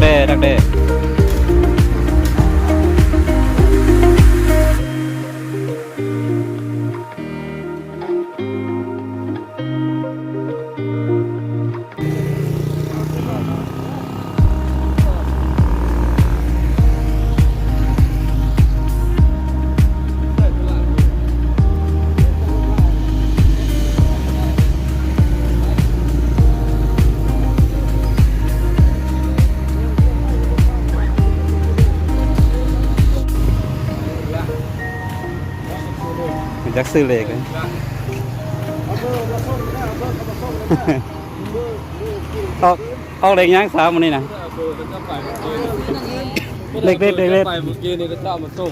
ແດ່ ດັກແດ້. ຢາກຊື້ເລກເລີຍ. ອອກ ອອກເລກຫຍັງສາມມື້ນີ້ນະ? ເລກເດັດ ເລກເດັດ. ໄປເມື່ອກີ້ນີ້ ເຂົາເຈົ້າມາສົ່ງ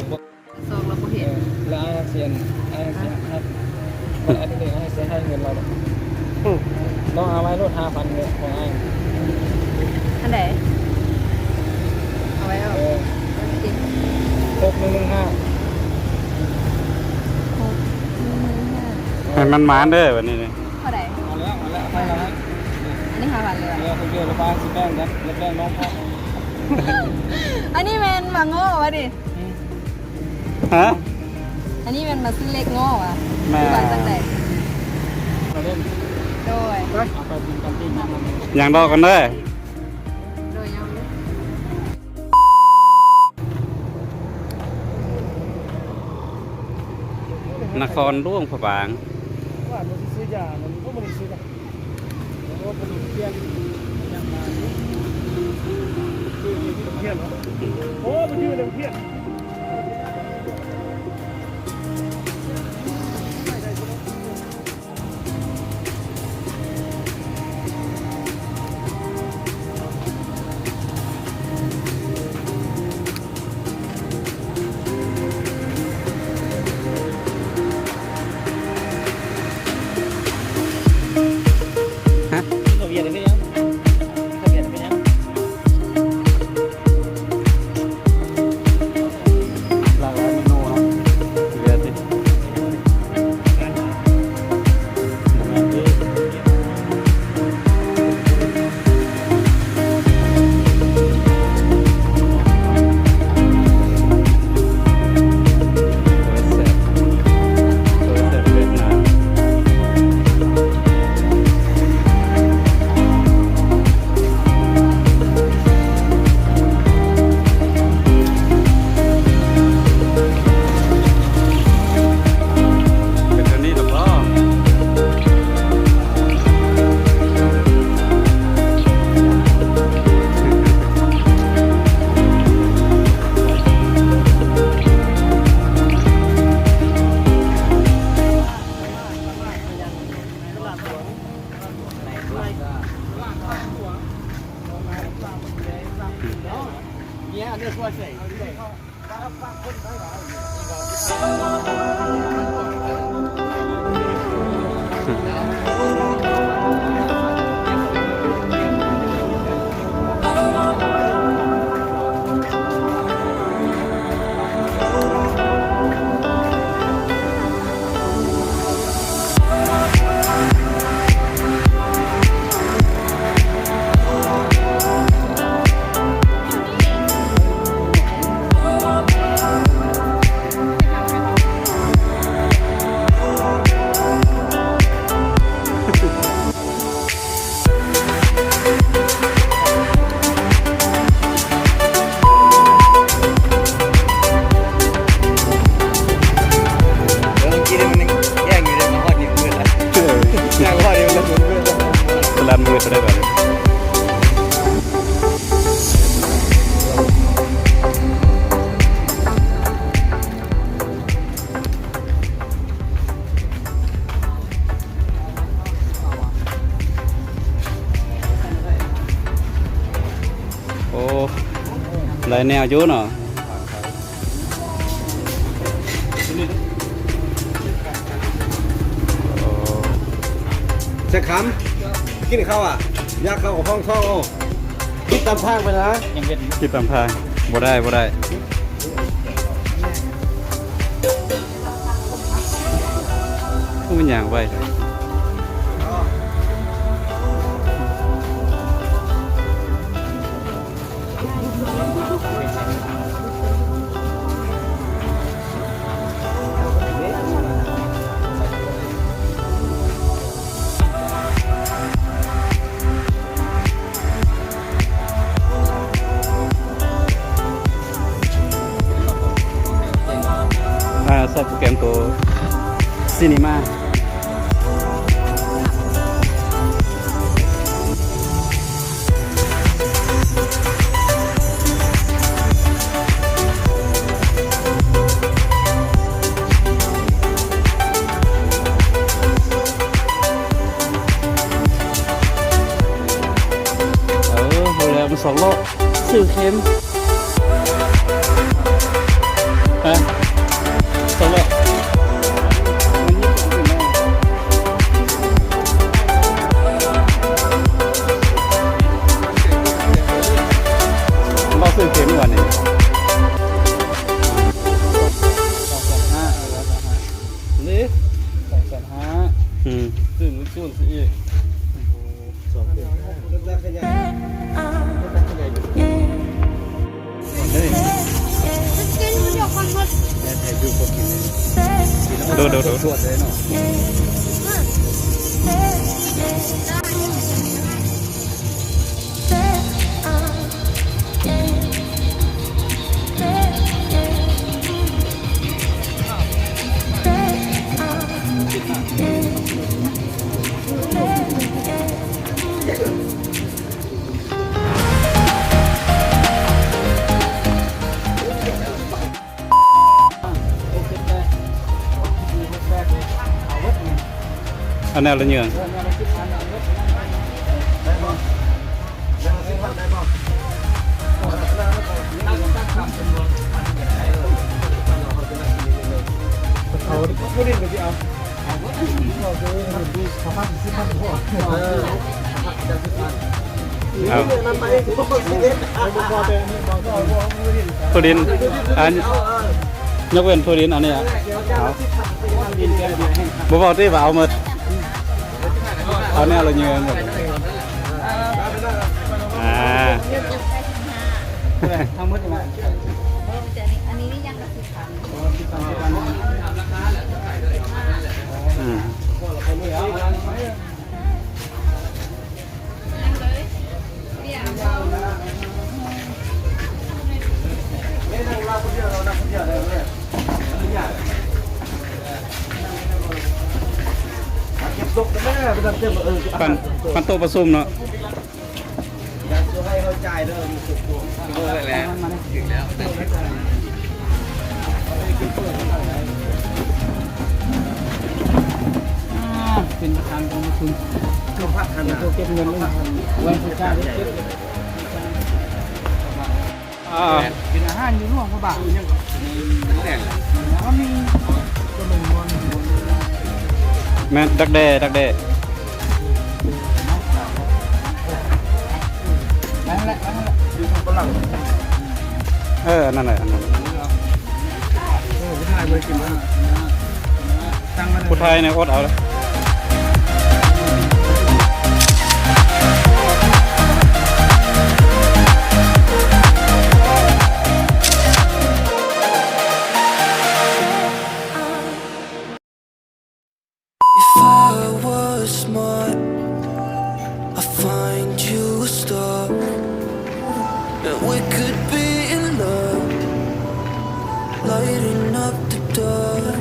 ສອງລະບໍ່ເຫັນ ເອີ ແລ້ວອ້າຍເຊັນ ອ້າຍເຊັນໃຫ້ ອັນນີ້ອ້າຍເຊັນໃຫ້ເງິນລາວເດ້. ອືມ ນ້ອງເອົາໄວ້ໂລດ ຫ້າພັນ ເງິນຂອງອ້າຍ. ອັນໃດ? ເອົາໄວ້ເອົາ ເອີ ຫົກໜຶ່ງໜຶ່ງຫ້າ ຫົກໜຶ່ງໜຶ່ງຫ້າ. ໃຫ້ມັນໝານເດີບັດນີ້. ເທົ່າໃດ? ເອົາແລ້ວ ເອົາແລ້ວ ເອົາໄປແລ້ວ. ອັນນີ້ຫ້າພັນເລີຍ. ເອີ ເດີ ລະບາຍຊິແບ່ງກັນ ລະແບ່ງນ້ອງພ້ອມ. ອັນນີ້ແມ່ນໝາໂງ່ວະນີ້? ຮະ? ອັນນີ້ແມ່ນມາຊື້ເລກໂງ່ວະ? ແມ່ນ. ວ່າຈັ່ງໃດ? ໂດຍ ເອົາໄປກິນກັນຕິ. ຫຍັງ ລໍກັນເດີ. ໂດຍ ຍັງ. ນະຄອນຫຼວງພະບາງ. ວ່າມັນຊິຊື້ຢາ ມັນບໍ່ໄດ້ຊື້. ໂອ້ ມັນຢູ່ໃນໂຮງຮຽນ. ໂອ້ ມັນຢູ່ໃນໂຮງຮຽນ. ຮະ? ເຂົາວຽດເປັນຫຍັງ? ເຂົາວຽດເປັນຫຍັງ? ຫຼາກຫຼາຍເມນູເນາະ ເຫຼືອຕິດ. ເປັນແນວນີ້ລະບໍ? ເອີ ເມື່ອກີ້ນີ້ມັນຍັງແຈ້ງຢູ່ເດ້ ມາຮອດນີ້ມືດແລ້ວ. ເອີ ຍ່າງມາຮອດນີ້ມັນເລີ່ມມືດແລ້ວ ສະຫຼັ່ນມືດໄດ້ບາດນີ້. ໂອ້ ຫຼາຍແນວຢູ່ເນາະ. ແຊກຄຳ ກິນເຂົ້າອະ ຢາກເຂົ້າກະພອງທ້ອງ. ໂອ້ ຄິດຕາມທາງໄປນະ ຄິດຕາມທາງ. ບໍ່ໄດ້ ບໍ່ໄດ້. ໂອ້ ມັນຍ່າງໄວ. ໂປຣແກຣມໂຕຊີນີມາ ເອີ ຮູ້ແລ້ວ ມັນສອງລໍ້ ຊື້ເຂັມ ຮະ ສອງລໍ້ ມັນມີຂອງຂຶ້ນມາ ລໍຊື້ເຂັມກ່ອນນີ້ ສອງແສນຫ້າ ເອີ ສອງແສນຫ້າ ນີ້ ສອງແສນຫ້າ ອືມ ຊື້ມື້ສູນຊິອີກ ສອງແສນຫ້າ ເອີຍ ໂດດ ໂດດ ໂດດ ສວດເລີຍເນາະ. ອັນແນວລະເຍີງ ເອົາ ຜູ້ຫຼິ້ນກໍຊິເອົາ ເອົາ ຜູ້ຫຼິ້ນ ອັນ ຍົກເວັ້ນຜູ້ຫຼິ້ນອັນນີ້ ເອົາ ບໍ່ເວົ້າຕິວ່າເອົາໝົດ ເອົາແນວລະເຍີງໝົດ ອ່າ ທັງໝົດ ອັນນີ້ຍັງ ອືມ ປັນ ປັນໂຕະປະຊຸມເນາະ. ຢ່າສູ່ໃຫ້ເຮົາຈ່າຍເດີ ຢູ່ສຸດໂຕ ເອີ ແຫຼະ ເປັນປະທານກອງປະຊຸມ ເປັນຜູ້ເກັບເງິນ ເປັນຜູ້ເກັບ ອ່າ ເປັນອາຫານຢູ່ຫຼວງພະບາງ ແມ່ນ ດັກແດ້ ດັກແດ້ ເອີ ອັນນັ້ນແຫຼະ ອັນນັ້ນ ຜູ້ໄທນີ້ອົດເອົາເລີຍ. If I was smart, I'd find you a star, and we could be in love, lighting up the dark.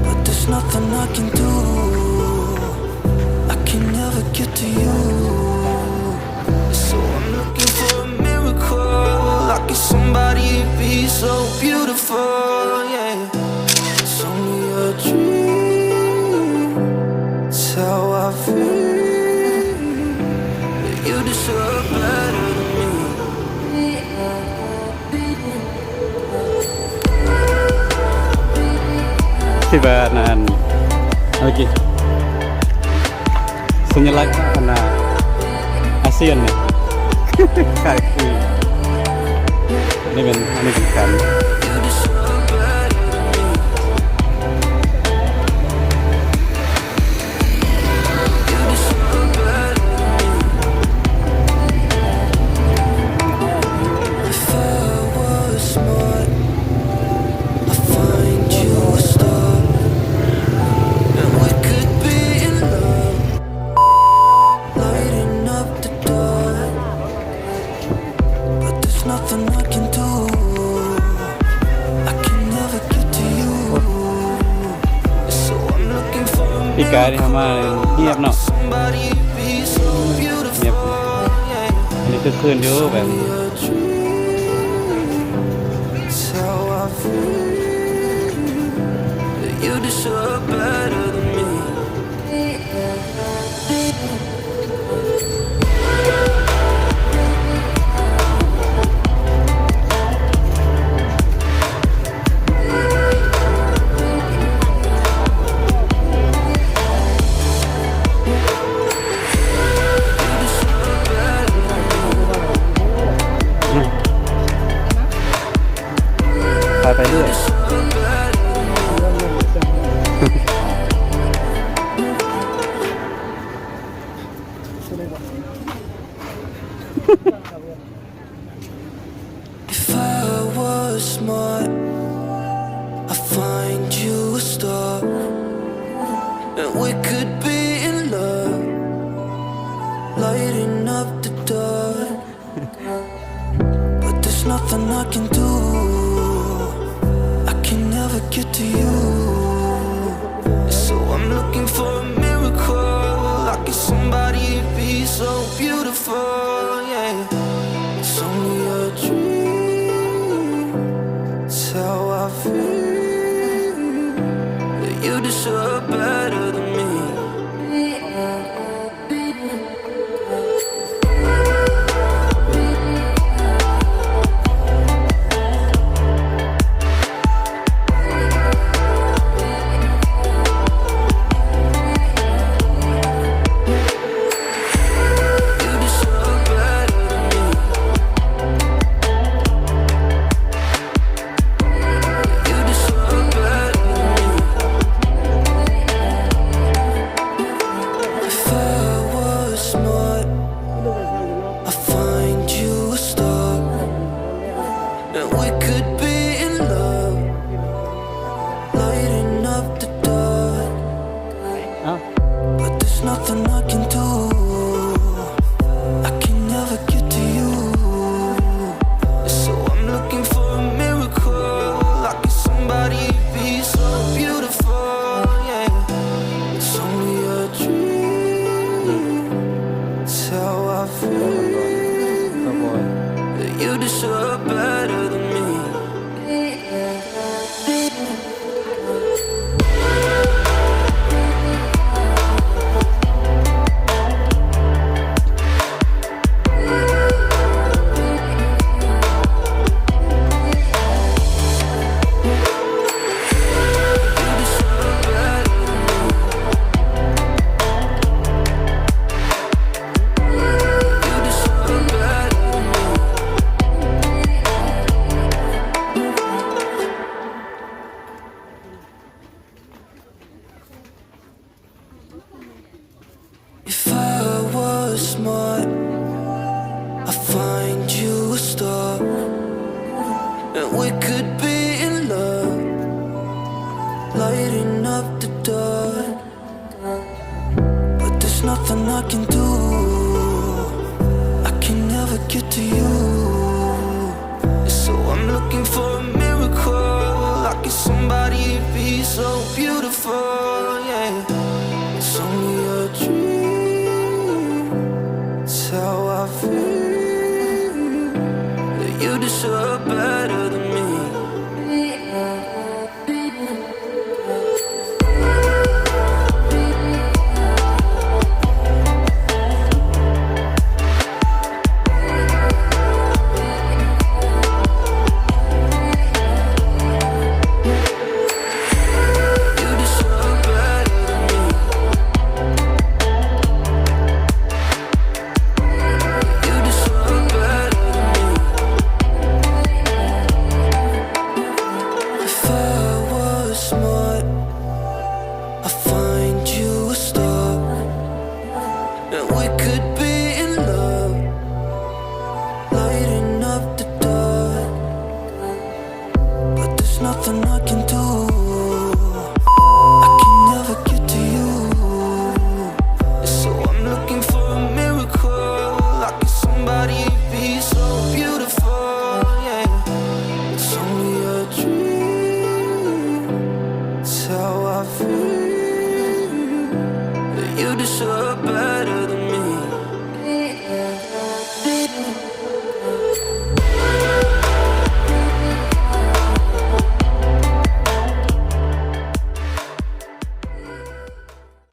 But there's nothing I can do, I can never get to you. So I'm looking for a miracle. How can somebody be so beautiful? Yeah, it's only a dream. It's how I feel. You deserve better than me. ຄິດວ່າອັນນັ້ນ ເມື່ອກີ້ ສັນຍາລັກອັນນ່າ ອາຊຽນນີ້ ຄ້າຍຄື ອັນນີ້ແມ່ນ ອັນນີ້ເປັນແຂນ If I was smart, I'd find you a star, and we could be in love, lighting up the dark. But there's nothing I can do, I ກາຍທີ່ເຮົາມານີ້ງຽບເນາະ ງຽບ ອັນນີ້ຄືຄືນຢູ່ແບບ ໄປ ໄປເລື້ອຍ. If I was smart, I'd find you a star, and we could be in love, lighting up the dark. But there's nothing I can do, I can never get to you. So I'm looking for a miracle, I can somebody be so beautiful. Yeah, it's only a dream. It's how I feel. You deserve better than me. If I was smart, I'd find you a star, and we could be in love, lighting up the dark. But there's nothing I can do, I can never get to you. So I'm looking for a miracle, I can somebody be so beautiful. Yeah, it's only a dream, it's how I feel. You deserve better than me. If I was smart, I'd find you a star, and we could be in love, lighting up the dark. But there's nothing I can do, I can never get to you. So I'm looking for a miracle, I can somebody be so beautiful. Yeah, it's only a dream, it's how I feel. You deserve better than me. If I was smart, I'd find you a star, and we could be